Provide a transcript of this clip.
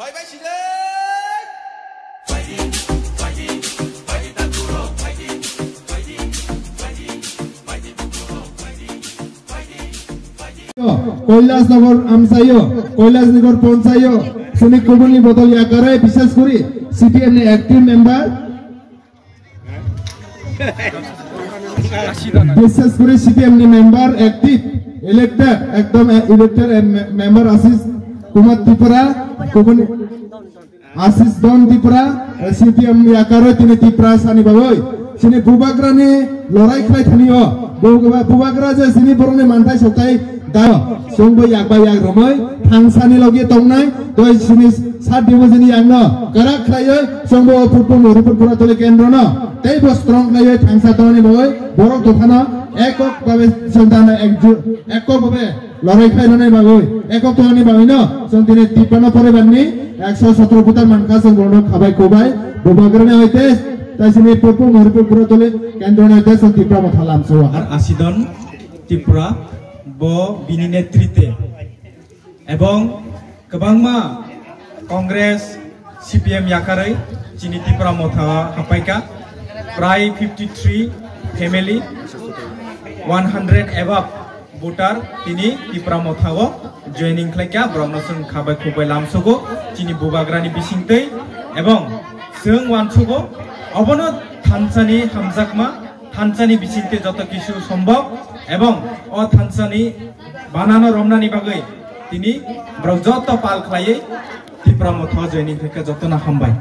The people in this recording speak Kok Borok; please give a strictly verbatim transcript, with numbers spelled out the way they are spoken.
Bye bye sile. Kailasnagar amsaio, Kailasnagar ponchaio, sini kubuni bodol yakare, bishes kuri C P M ni active member, bishes kuri C P M ni member active, elected, ekdom elected member Ashish Kumar Tripura, kubuni Ashish Don Tripura, C P M yakaro tini Tiprasani bagwi. Sini bubagrani lorai khlai thani o. Bu-, bubagra je sini borokni manthai sokthai da. Chwngbo yak bai yak romwi thangsani logi tongnai. Doi sini sat dibo jini yakno karak khlaiwi chwngbo o Purbo Moripur Kuratuli kendrono teibo strong khlaiwi thangsa tongni bagwi borok dophano ekok babe chwngdana ekju-, ekok babe lorai khlai rwnai bagwi, ekok tongni bagwino chwng tini Tiprano poribarni ekso sotro voter mankha, chwng borokno khabai kubai, bubagrani hoite, tai sini Purbo Moripur Kuratuli kendroni hoite chwng Tipra motha lamsao. Ar Ashish Don Tripura bo bini netrite ebong kwbangma Congress, C P M yakarwi chini Tipra motha hapaika, prai fifty three family, one hundred above voter tini Tipra motha o joining khlaikha, borokno chwng khabai khukbai lamsugo, chini bubagrani bisingtwi, ebong chwng uansugo, obono thansani hamjakma, thansani bisingtwi joto kisu sombok, ebong o thansani banano romnani bagwi tini borok joto pal khlaiwi Tipra motha o joining khlaikha, jotono hambai.